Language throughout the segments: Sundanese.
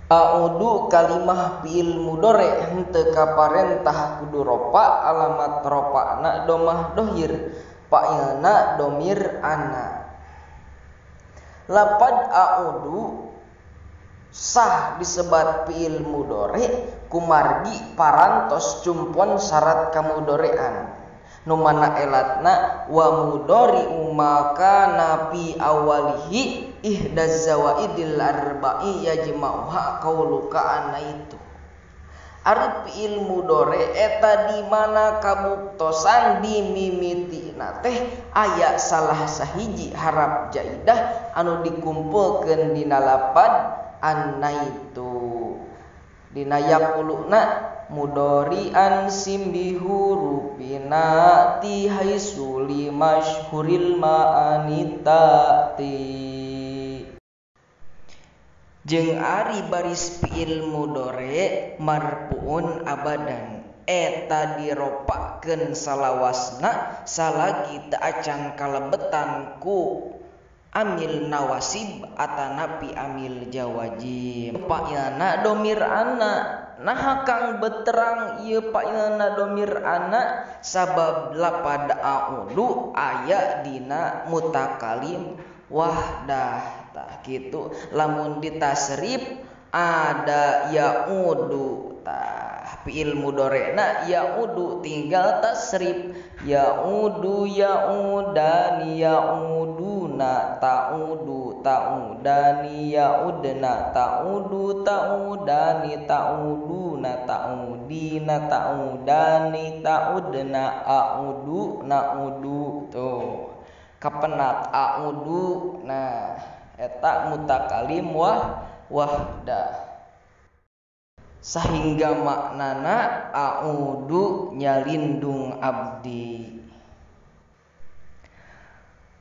A'udu kalimah fi'il mudhari henteu kaparentah kudu ropa alamat ropana domah dohir fa'ilna domir ana. Lapad a'udu sah disebat fi'il mudhari kumargi parantos cumpon syarat kamudorean. Nu mana elatna wa mudhari'u ma kana fi awalihi ihdaz zawaidil arba'i yajma'uha qauluka anaitu. Ari fi'il mudhari eta di mana kabuktosan dimimitina teh aya salah sahiji harap jaidah anu dikumpulkeun dina lapad anaitu. Dina yaquluna mudhari'an sim bihurufina ti haitsu li masyhuril ma'ani ta'ti. Jeung ari baris fi'il mudhari marfuun abadan eta diropakeun salawasna salagi teu acan kalebetan ku amil nawasib atanapi amil jawajim. Fa'ilna domir ana. Naha kang beterang ieu fa'ilna domir ana sabab lapad a'udu aya dina mutakalim wahdah. Tah kitu lamun ditasrif ada ya'udu. Tah fi'il mudhari'na ya'udu tinggal tasrif ya'udu ya'udani ya'uduna ta'udu ta'udani ya'udna ta'udu ta'udani ta'uduna ta'udina ta'udani ta'udna a'udu na'udu. Tuh kapenat a'udu. Nah eta mutakalim wahdah sehingga maknana a'udu nyalindung abdi.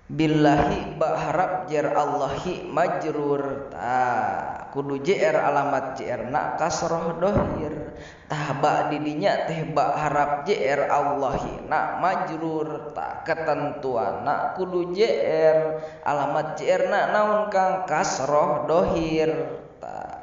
Billahi ba harap jar Allahi majrur. Tah kudu jr alamat jr na kasroh dohir. Tah ba didinya teh ba harap jr Allahi na majrur. Tah ketentuanna kudu jr alamat jr na naon kang kasroh dohir. Tah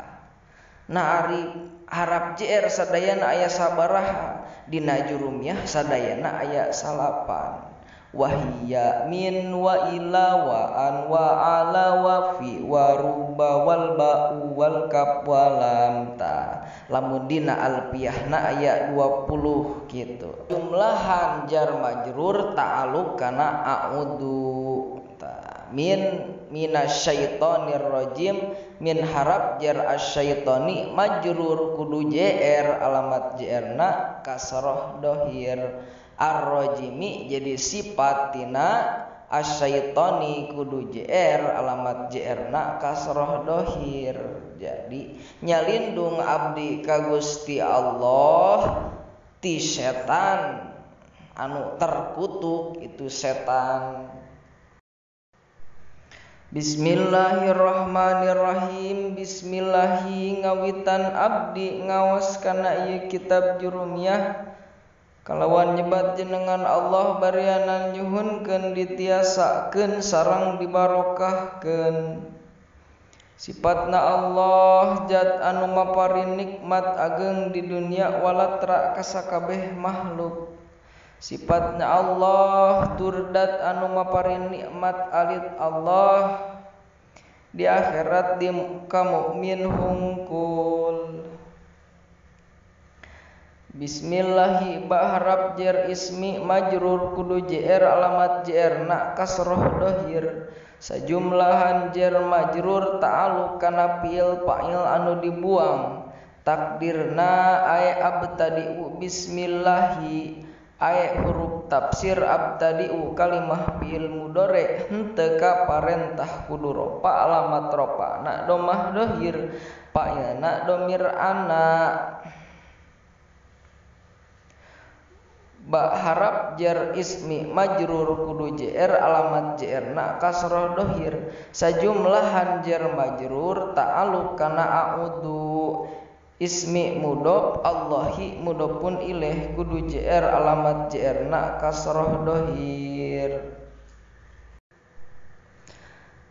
nah ari harap jr sadayana aya sabaraha dina jurumiyah sadayana aya salapan. Wahia min wa ila wa an wa ala wa fi wa ruba wal ba'u wal kaf walam. Ta lamun dina alfiyahna aya 20 kitu. Jumlahan jar majrur ta'alluq kana a'udu. Ta min minasyaitonir rajim min harap jar asyaitoni majrur kudu jr alamat jr na kasroh dohir. Ar-rajimi jadi sifatina asyaitoni kudu jr alamat jr na kasroh dohir. Jadi nyalindung abdi ka Gusti Allah ti setan anu terkutuk itu setan. Bismillahirrahmanirrahim. Bismillahi ngawitan abdi ngaos kana ieu kitab jurumiyah kalawan nyebat jenengan Allah barianan nyuhunkeun ditiasakeun sareng dibarokahkeun. Sifatna Allah zat anu maparin nikmat ageng di dunia walatra kasakabeh makhluk. Sifatna Allah turdat anu maparin nikmat alit Allah di akhirat di ka mukmin hungkul. Bismillahi ba harap jer ismi majrur kudu jr alamat jr na kasroh dohir. Sajumlahan jer majrur ta'alluq kana fi'il fa'il anu dibuang. Takdirna ay abtadi'u bismillahi ay huruf tafsir abtadi'u kalimah fi'il mudhari henteu ka parentah kudu ropa alamat ropa na domah dohir fa'ilna domir ana. Ba harap jar ismi majrur kudu jr alamat jr na kasroh dohir. Sajumlahan jar majrur ta'alluq kana a'udu. Ismi mudhof Allahi mudhofun ilaih kudu jr alamat jr na kasroh dohir.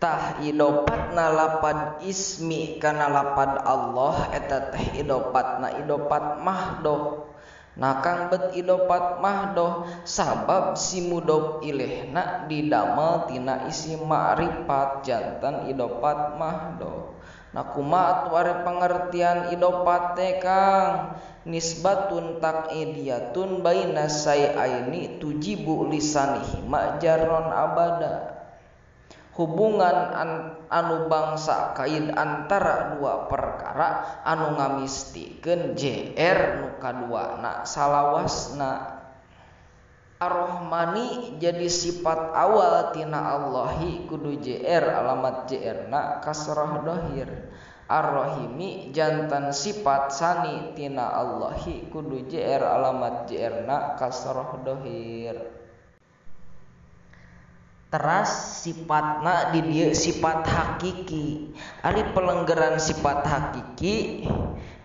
Tah idopatna lapad ismi kana lapad Allah eta teh idopatna idopat mahdoh. Nah kang bet idopat mahdoh sabab si mudhof ilaihna didamel tina isim ma'rifat janten idopat mahdoh. Nah kumaha atuh ari pengertian idopat teh Kang? Nisbatun taqidiyatun baina say'aini tujibu lisanihi majarron abada. Hubungan anu bangsa kaid antara dua perkara anu ngamistikeun JR nu kaduana salawasna. Ar-Rahmani jadi sifat awal tina Allahi kudu JR alamat JR na kasrah dohir. Ar-Rahimi jantan sifat sani tina Allahi kudu JR alamat JR na kasrah dohir. Teras sifatna di dieu sifat hakiki. Ari pelenggeran sifat hakiki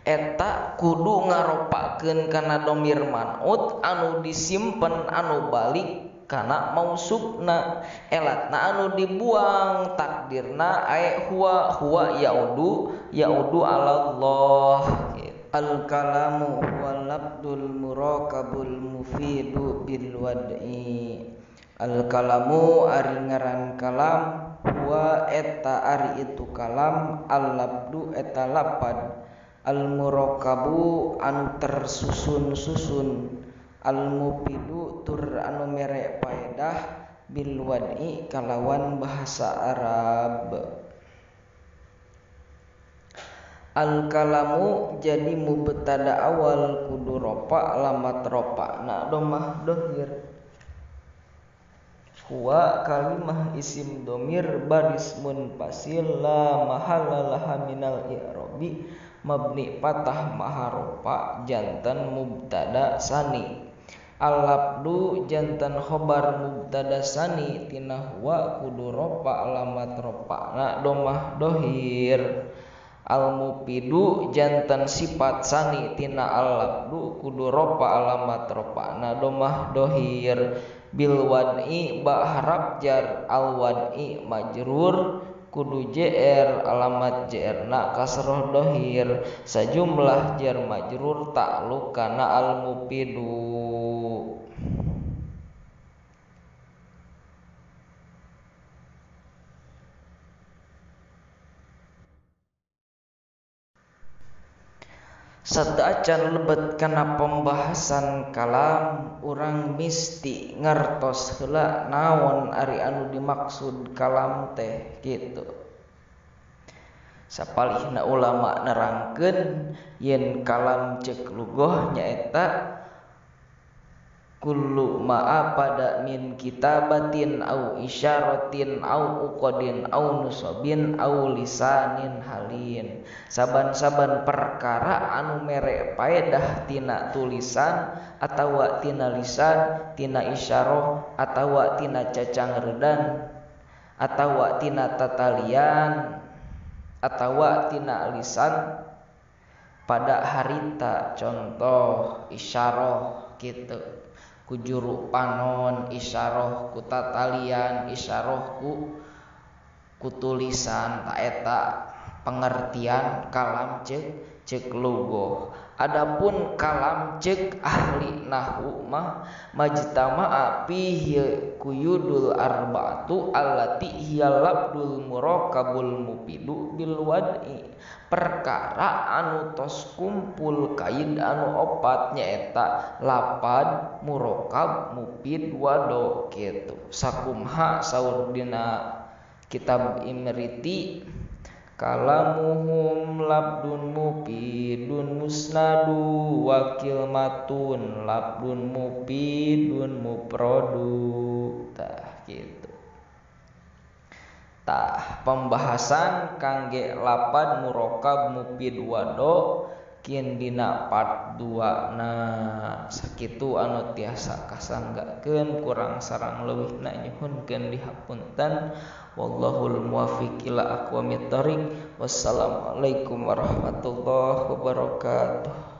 eta kudu ngaropakeun kana domir man'ut anu disimpen anu balik kana mausubna, elatna anu dibuang takdirna ae huwa huwa yaudu yaudu alallah. Al kalamu huwa labdul murakabul mufidu bil wad'i. Al kalamu ari ngaran kalam huwa eta ari itu kalam al labdu eta lapad al murakabu anu tersusun-susun al mufidu tur anu mere paedah bil wad'i kalawan bahasa Arab. Al kalamu jadi mubtada awal kudu ropa alamat ropa na domah dohir. Huwa kalimah isim domir baris munfasil la mahalla laha minal i'robi mabni patah maharopa jantan mubtada sani. Al-labdu jantan khobar mubtada sani tina huwa kudu ropa alamat ropa na domah dohir. Al-mufidu jantan sifat sani tina al-labdu kudu ropa alamat ropa na domah dohir. Bil wad'i ba harap jar al wad'i majrur kudu JR alamat JR na kasroh dohir sajumlah jar majrur ta'luk kana al mufidu. Sateuacan lebet kana pembahasan kalam urang misti ngartos heula naon ari anu dimaksud kalam teh kitu. Sapalihna ulama nerangkeun yen kalam ceuk lugoh nyaeta kullu ma pada min kitabatin au isyaratin au uqadin au nusabin au lisanin halin. Saban-saban perkara anu mere paedah tina tulisan atawa tina lisan, tina isyarah atawa tina cacangredan atawa tina tatalian atawa tina lisan pada harita, contoh isyarah kitu. Ku juru panon isyarah, ku tatalian isyarah, ku tulisan, ta eta pengertian kalam ceuk lugoh. Adapun kalam ceuk ahli nahwu mah majtama'a fihi quyudul arba'atu allati hiya labdul murakabul mufidu bil wad'i. Perkara anu tos kumpul kaid anu opat nyaeta lapad murokab mufid wado kitu. Sakumha saur dina kitab Imriti kalamuhum labdun mufidun musnadu wa kilmatun labdun mufidun mufradu. Tah kitu. Tah pembahasan kangge lapad murokab mufid wado kin dina part 2 na sakitu anu tiasa kasanggakeun kurang sarang leuwihna nyuhunkeun dihapunten. Wallahul muwaffiq ila aqwamit thoriq. Wassalamualaikum warahmatullahi wabarakatuh.